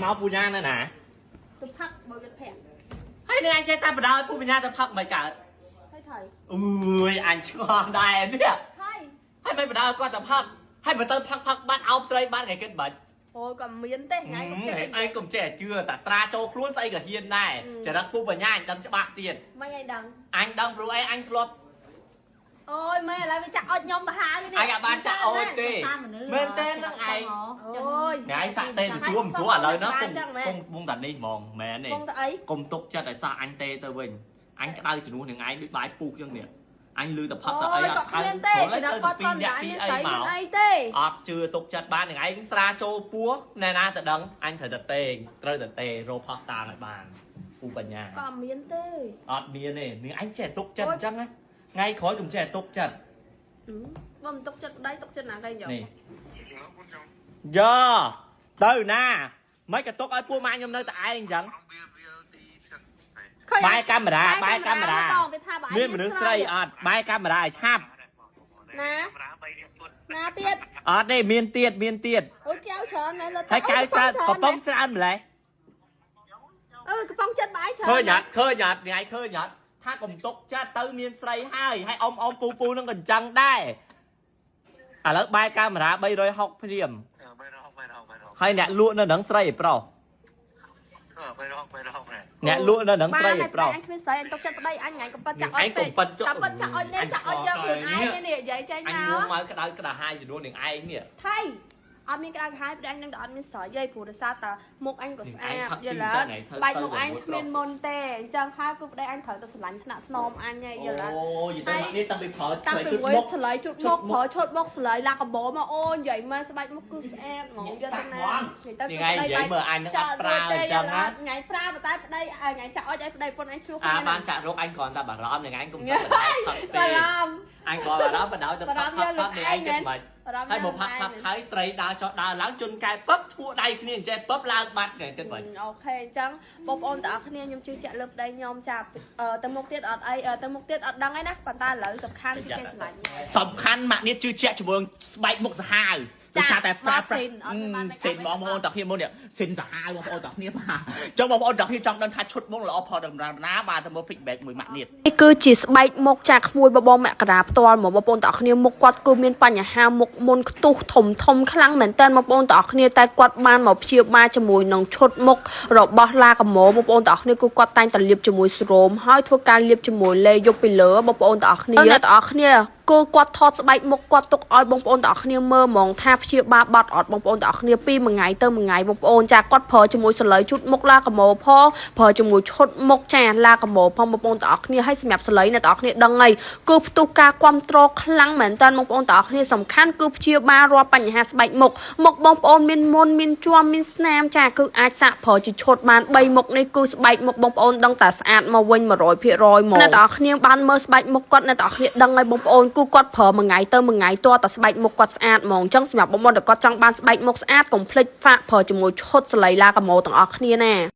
មកពូញ៉ានៅណា ទៅផឹកបើវាភ័ក្រ ហើយនឹងអញចេះតែបដ ாய் ពូបញ្ញាទៅផឹកមិនកើត ហើយថៃ អើយអញឆ្ងល់ដែរនេះ ថៃ ហើយមិនបដ ாய் គាត់ទៅផឹកហើយបើទៅផឹកផឹកបាត់អោបស្រីបាត់ថ្ងៃគិតបាច់ អូយក៏មានទេថ្ងៃក៏ចេះ ឯងកុំចេះជឿតាស្រាចូលខ្លួនស្អីក៏ហ៊ានដែរចរិតពូបញ្ញាអញដឹងច្បាស់ទៀត មិនឲ្យដឹង អញដឹងព្រោះអីអញធ្លាប់ អូយមែនឥឡូវវាចាក់អុចខ្ញុំទៅហើយនេះ អញអាចបានចាក់អូនទេ តាមមនុស្ស មែនទេហ្នឹងឯង អូយ ថ្ងៃសាក់ទេទៅសួរមិនសួរឥឡូវហ្នឹងពុងពុងពុងតានេះហ្មងមែនទេ បងទៅអី កុំទុកចិត្តឲ្យសោះអញទេទៅវិញអញក្តៅជំនួសនឹងឯងដូចបាយពុះចឹងនេះអញលឺតែផឹកតែអី អូយ អត់ ក៏គ្មានទេ ទៅ ចំណគាត់ ពី គាត់ រអ្នកពី មិនស្រី អីមក មានអីទេ អត់ជឿទុកចិត្តបាននឹងឯងស្រាចូលពោះណែណាទៅដឹងអញត្រូវតែទេត្រូវតែទេរកផោះតាងឲ្យបានពូបញ្ញា ក៏មានទេ អត់មានទេនឹងឯងចេះទុកចិត្តអញ្ចឹងណាថ្ងៃក្រោយកុំចេះទុកចិត្ត បើមិនទុកចិត្តប្តីទុកចិត្តណាគេយក នេះយ៉ាទៅណាមិនក៏ទុកឲ្យពួកម៉ាខ្ញុំនៅតែឯងអញ្ចឹងបែរកាមេរ៉ាបែរកាមេរ៉ា បងវាថាបើឯង មានមនុស្សស្រីអត់បែរកាមេរ៉ាឲ្យឆាប់ ណាណាទៀត អត់ទេមានទៀតមានទៀត អូយកែវច្រើនមែនលើ ហើយកែវច្រើនកំប៉ុងច្រើនម្លេះ អឺកំប៉ុងចិត្តបាយច្រើន ឃើញអត់ឃើញអត់ថ្ងៃឃើញអត់ថាកុំទុកចិត្តទៅមានស្រីហើយហើយអ៊ំអ៊ំពូពូនឹងក៏អញ្ចឹងដែរឥឡូវបែរកាមេរ៉ា360ភ្លាមហើយអ្នកលក់នៅនឹងស្រីឯប្រុសអ្នកលក់នៅនឹងស្រីឯប្រុស អញគ្មានស្រីអញទុកចិត្តប្តីអញថ្ងៃកំប៉ិតចាក់អុ ឯង ចពេក កុំប៉ិតចុ កំប៉ិតចាក់អុចនេះចាក់អុចយកខ្លួនឯងនេះនិយាយចេញ អញ មក មួមកក្តៅក្តាហាយចំនួននឹងឯងនេះ ថៃអត់មានក្តៅក្រហាយប្តីអញនឹងតែអត់មានស្រីទេព្រោះដោយសារតែមុខអញក៏ស្អាតយល់អត់បាច់មុខអញគ្មានមុនទេអញ្ចឹងហើយគឺប្តីអញត្រូវតែស្រឡាញ់ថ្នាក់ថ្នមអញឯងយល់អត់ អូយទៅនេះតាំងពីប្រើ តាំងពីមួយស្លៃជុតមុខប្រើឈុតមុខស្លៃឡាកបោមកអូនិយាយមកស្បែកមុខគឺស្អាតហ្មងយកទៅណានិយាយទៅ នេះឯងនិយាយមើលអញនឹងអត់ប្រើអញ្ចឹងណា ថ្ងៃប្រើប៉ុន្តែប្តីថ្ងៃចាក់អុចឲ្យប្តីពុនអញឆ្លោះ អាបានចាក់រោគអញគ្រាន់តែបារម្ភនឹងឯងកុំចាប់បណ្ដោយផឹកទេ បារម្ភ អញគ្រាន់បារម្ភបណ្ដោយទៅផឹកផឹកផឹកនឹងឯងគិតមិន បារម្ភ ហើយមកផឹកផឹកហើយស្រីដើរចុះដើរឡើងជន់កែពឹបធ្ួដៃគ្នាអញ្ចេះពឹបឡើងបាត់គេគិតមិន OK អញ្ចឹងបងប្អូនទាំងអស់គ្នាខ្ញុំជឿជាក់លើប្តីខ្ញុំចាទៅមុខទៀតអត់អីទៅមុខទៀតអត់ដឹងអីណាប៉ុន្តែឥឡូវសំខាន់គឺគេស្រឡាញ់ សំខាន់ម៉ាក់នេះជឿជាក់ជាមួយស្បែកមុខសាហាវដោយសារតែប្រើប្រាស់ស៊ីនបងប្អូនតាគ្នាមុននេះស៊ីនសាហាវបងប្អូនតាគ្នាបាទចង់បងប្អូនតាគ្នាចង់ដឹងថាឈុតមុខល្អផលតម្រាណាបាទទៅមើល feedback មួយម៉ាក់នេះ នេះគឺជាស្បែកមុខចាក្មួយបបងមករាផ្ទាល់ហ្មងបងប្អូនទាំងអស់គ្នាមុខគាត់គឺមានបញ្ហាមុខមុនខ្ទុះធំធំខ្លាំងមែនតើបងប្អូនទាំងអស់គ្នាតែគាត់បានមកព្យាបាលជាមួយនឹងឈុតមុខរបស់ឡាកាម៉ូបងប្អូនទាំងអស់គ្នាគឺគាត់តែងតែលាបជាមួយស្រោមហើយធ្វើការលាបជាមួយលេយប់ពីលើបងប្អូនទាំងអស់គ្នាអ្នកទាំងអស់គ្នាគឺគាត់ថតស្បែកមុខគាត់ទុកឲ្យបងប្អូនទាំងអស់គ្នាមើលហ្មងថាព្យាបាលបាត់អត់បងប្អូនទាំងអស់គ្នាពីមួយថ្ងៃទៅមួយថ្ងៃបងប្អូនចាគាត់ប្រើជាមួយសលៃជូតមុខឡាកាម៉ូផងប្រើជាមួយឈុតមុខចាឡាកាម៉ូផងបងប្អូនទាំងអស់គ្នាហើយសម្រាប់សលៃអ្នកទាំងអស់គ្នាដឹងហើយគឺផ្ទុះការគ្រប់គ្រងខ្លាំងមែនតើបងប្អូនទាំងអស់គ្នាសំខាន់គឺព្យាបាលរាល់បញ្ហាស្បែកមុខមុខបងប្អូនមានមុនមានជាំមានស្នាមចាគឺអាចសាកប្រើជាឈុតបាន3មុខនេះគឺស្បែកមុខបងប្អូនដឹងតែស្អាតមកវិញ100%ហ្មងអ្នកទាំងអស់គ្នាបានមើលស្បែកមុខគាត់អ្នកទាំងអស់គ្នាដឹងហើយបងប្អូនគឺគាត់ប្រើមួយថ្ងៃទៅមួយថ្ងៃតតែស្បែកមុខគាត់ស្អាតហ្មងអញ្ចឹងសម្រាប់បងប្អូនដែលគាត់ចង់បានស្បែកមុខស្អាតកុំភ្លេចហ្វាក់ប្រើជាមួយឈុតសលៃឡាកាម៉ូទាំងអស់គ្នាណា។